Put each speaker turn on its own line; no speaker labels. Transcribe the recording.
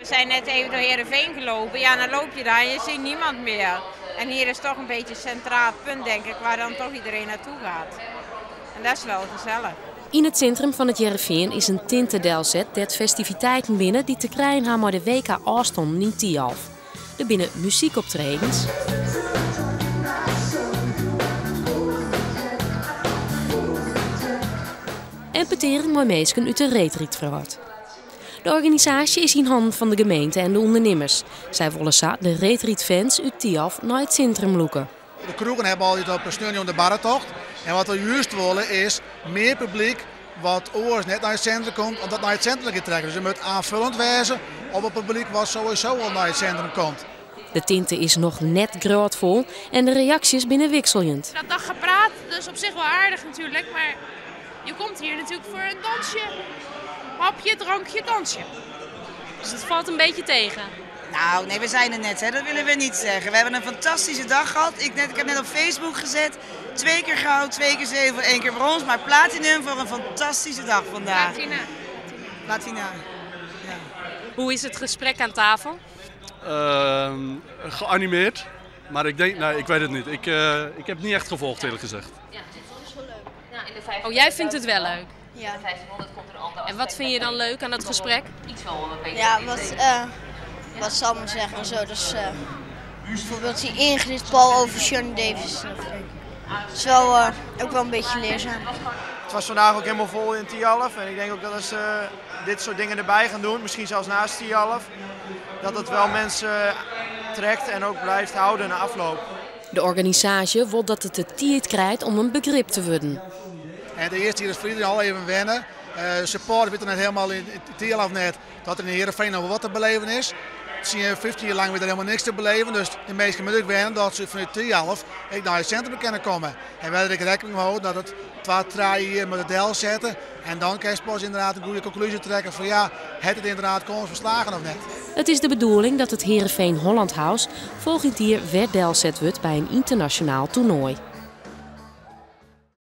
We zijn net even door Heerenveen gelopen. Ja, dan loop je daar en je ziet niemand meer. En hier is toch een beetje het centraal punt, denk ik, waar dan toch iedereen naartoe gaat. En dat is wel gezellig.
Yn it sintrum fan It Hearrenfean is in tinte delset dêr't festiviteiten binne dy't te krijen ha mei de WK ôfstannen yn Thialf. Der binne muzykoptredens. En petearen mei minsken út de reedrydwrâld. De organisaasje is yn hannen fan de gemeente en de ûndernimmers. Sy wolle sa de reedrydfans út Thialf nei it sintrum lûke.
De kroegen hawwe altyd op sneon de barretocht. En wat we juist wolle is mear publyk wat oars net nei it sintrum komt, om dat nei it sintrum te trekken. Dus it moat oanfoljend wêze op it publyk wat sowieso al nei it sintrum komt.
De tinte is noch net grôtfol en de reaksjes binne wikseljend.
Dat dag gepraat, dat is op zich wel aardig natuurlijk, maar je komt hier natuurlijk voor een dansje. Hapje, drankje, dansje.
Dus het valt een beetje tegen?
Nou, nee, we zijn er net, hè. Dat willen we niet zeggen. We hebben een fantastische dag gehad. Ik heb net op Facebook gezet. 2 keer goud, 2 keer zilver, 1 keer brons. Maar platinum voor een fantastische dag vandaag.
Platina.
Platina. Ja.
Hoe is het gesprek aan tafel?
Geanimeerd, maar ik denk, nee, ik weet het niet. Ik heb het niet echt gevolgd, eerlijk gezegd.
Ja. Oh, jij vindt het wel leuk?
Ja.
En wat vind je dan leuk aan dat gesprek?
Ja, wat ze allemaal zeggen en zo. Dus, bijvoorbeeld die Ingrid Paul over Shani Davis. Dat is ook wel een beetje leerzaam.
Het was vandaag ook helemaal vol in Thialf. En ik denk ook dat als ze dit soort dingen erbij gaan doen, misschien zelfs naast Thialf, dat het wel mensen trekt en ook blijft houden na afloop.
De organisatie wil dat het de tijd krijgt om een begrip te worden.
En de eerste keer is voor iedereen al even wennen. Support weet er net helemaal in Thialf net dat er in Heerenveen nog wat te beleven is. Zie je 15 jaar lang weer er helemaal niks te beleven. Dus de meesten moeten ook wennen dat ze vanuit Thialf naar het centrum kunnen komen. En wij er rekening mee houden dat het 2, 3 hier met het deel zetten. En dan kan je pas inderdaad een goede conclusie trekken van ja, het het inderdaad kans verslagen of net.
Het is de bedoeling dat het Heerenveen Holland House volgend jaar weer delzet wordt bij een internationaal toernooi.